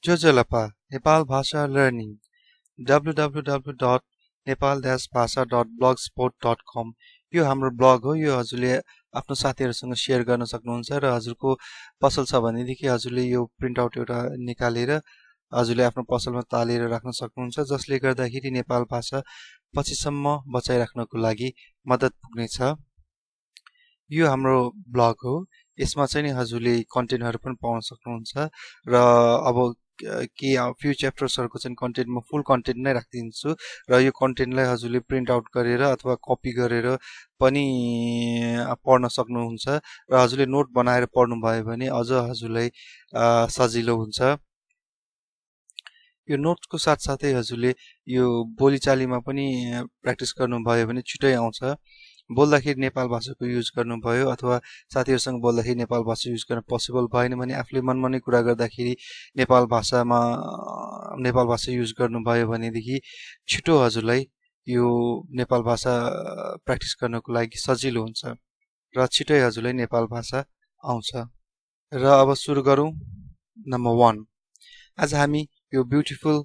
जोजोलपा नेपाल भाषा learning www.nepal-bhasha.blogspot.com यो हाम्रो ब्लग हो। यो हजुरले आफ्नो साथीहरुसँग शेयर गर्न सक्नुहुन्छ र हजुरको पसल छ भनेदेखि हजुरले यो प्रिन्ट आउट एउटा निकालेर हजुरले आफ्नो पसलमा तालेर राख्न सक्नुहुन्छ, जसले गर्दाखेरि नेपाल भाषा पछिसम्म बचाइराख्नको लागि मद्दत पुग्नेछ। यो हाम्रो ब्लग हो। यसमा चाहिँ नि हजुरले कन्टेन्टहरु पनि पाउन सक्नुहुन्छ र अब के फ्यु च्याप्टर्सहरुको चाहिँ कन्टेन्ट म फुल कन्टेन्ट नै राख्दिन्छु र यो कन्टेन्टलाई हजुरले प्रिन्ट आउट गरेर अथवा कपी गरेर पनि पढ्न सक्नुहुन्छ र हजुरले नोट बनाएर पढ्नु भयो भने अझ हजुरलाई सजिलो हुन्छ। यो नोटको साथसाथै हजुरले यो बोलीचालीमा पनि प्र्याक्टिस गर्नुभयो भने छिटै आउँछ। बोल्दाखेरि नेपाल भाषाको युज गर्नुभयो अथवा साथीहरुसँग बोल्दाखेरि नेपाल भाषा युज गर्न पोसिबल भएन भने आफूले मनमनै कुरा गर्दाखेरि नेपाल भाषा युज गर्नुभयो भनेदेखि छिटो हजुरलाई यो नेपाल भाषा प्र्याक्टिस गर्नको लागि सजिलो हुन्छ र छिटै हजुरलाई नेपाल भाषा आउँछ। र अब सुरु गरौँ। नम्बर 1, आज हामी यो ब्युटिफुल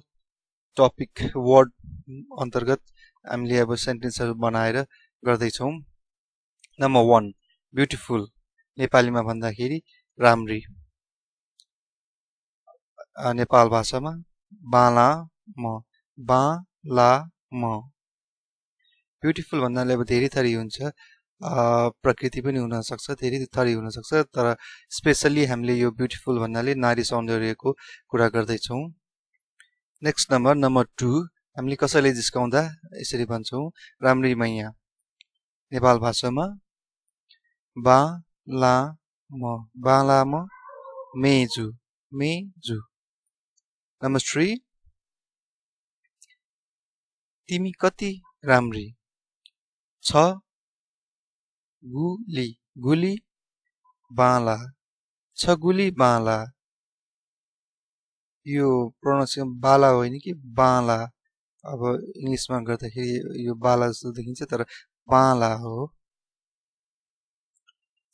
टपिक वर्ड अन्तर्गत हामीले अब सेन्टेन्सहरु बनाएर गर्दै छौं। नम्बर 1, ब्युटिफुल नेपालीमा भन्दाखेरि राम्री, नेपाल भाषामा बालाम। ब्युटिफुल भन्नाले अब धेरै थरी हुन्छ, प्रकृति पनि हुन सक्छ, धेरै थरी हुन सक्छ, तर स्पेशली हामीले यो ब्युटिफुल भन्नाले नारी सौन्दर्यको कुरा गर्दै छौं। नेक्स्ट नम्बर 2, हामीले कसैले जिस्काउँदा यसरी भन्छौं राम्री मैया, नेपाल भाषामा बालाम मेजु। नम्बर 3, तिमी कति राम्री, छ गुली बाला, छ गुली बाला। यो प्रोनाउन्सिएसन बाला होइन कि बाला, अब इङ्ग्लिसमा गर्दाखेरि यो बाला जस्तो देखिन्छ तर बाला हो।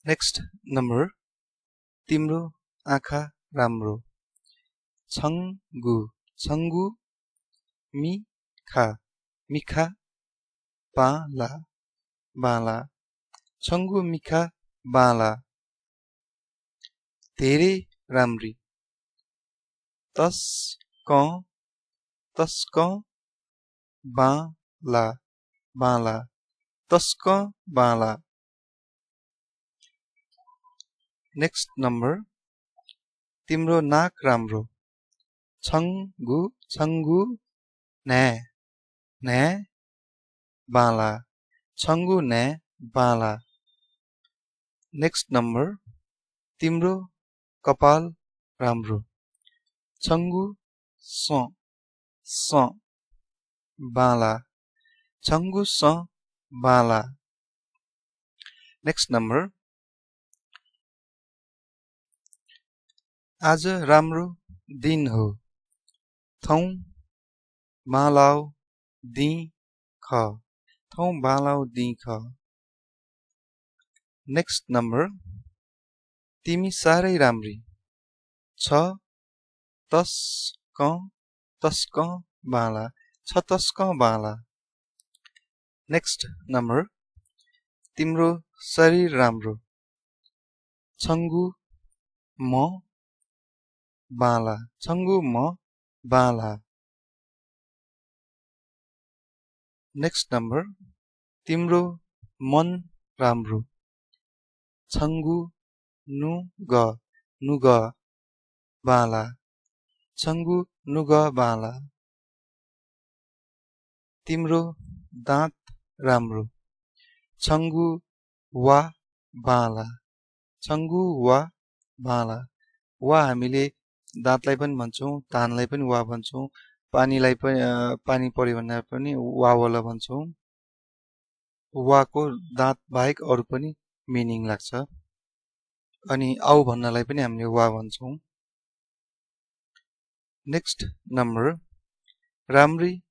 नेक्स्ट नम्बर, तिम्रो आँखा राम्रो, छङ्गु मिखा बाला, छङ्गु मिखा बाला। धेरै राम्री, तस्क बाला। नेक्स्ट नम्बर, तिम्रो नाक राम्रो, छङ्गु ने बाला, छङ्गु ने बाला। नेक्स्ट नम्बर, तिम्रो कपाल राम्रो, छङ्गु बाला, छङ्गु बाला। नेक्स्ट नम्बर, आज राम्रो दिन हो, थौ बालाउ दिख। नेक्स्ट नम्बर, तिमी साह्रै राम्री, छ तस्क बाला। नेक्स्ट नम्बर, तिम्रो शरीर राम्रो, छङ्गु म बाला। नेक्स्ट नम्बर, तिम्रो मन राम्रो, छङ्गु नुग बाला, छङ्गु नुग बाला। तिम्रो दाँत राम्रो, छङ्गु वा बाला। वा हामीले दाँतलाई पनि भन्छौं, तानलाई पनि वा भन्छौं, पानीलाई पनि पानी पर्यो भन्दा पनि वाला भन्छौं। वाको दाँत बाहेक अरु पनि मिनिङ लाग्छ। अनि आउ भन्नलाई पनि हामीले वा भन्छौं। नेक्स्ट नम्बर, राम्री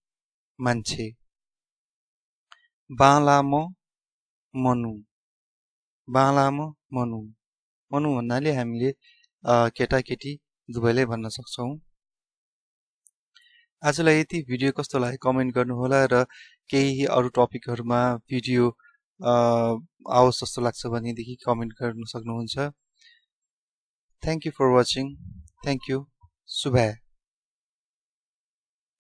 मान्छे, बालाम मनु भन्नाले हामीले केटाकेटी दुवैलाई भन्न सक्छौं। आजलाई यति। भिडियो कस्तो लाग्यो कमेन्ट गर्नुहोला र केही अरू टपिकहरूमा भिडियो आओस् जस्तो लाग्छ भनेदेखि कमेन्ट गर्न सक्नुहुन्छ। Thank you for watching. Thank you. शुभ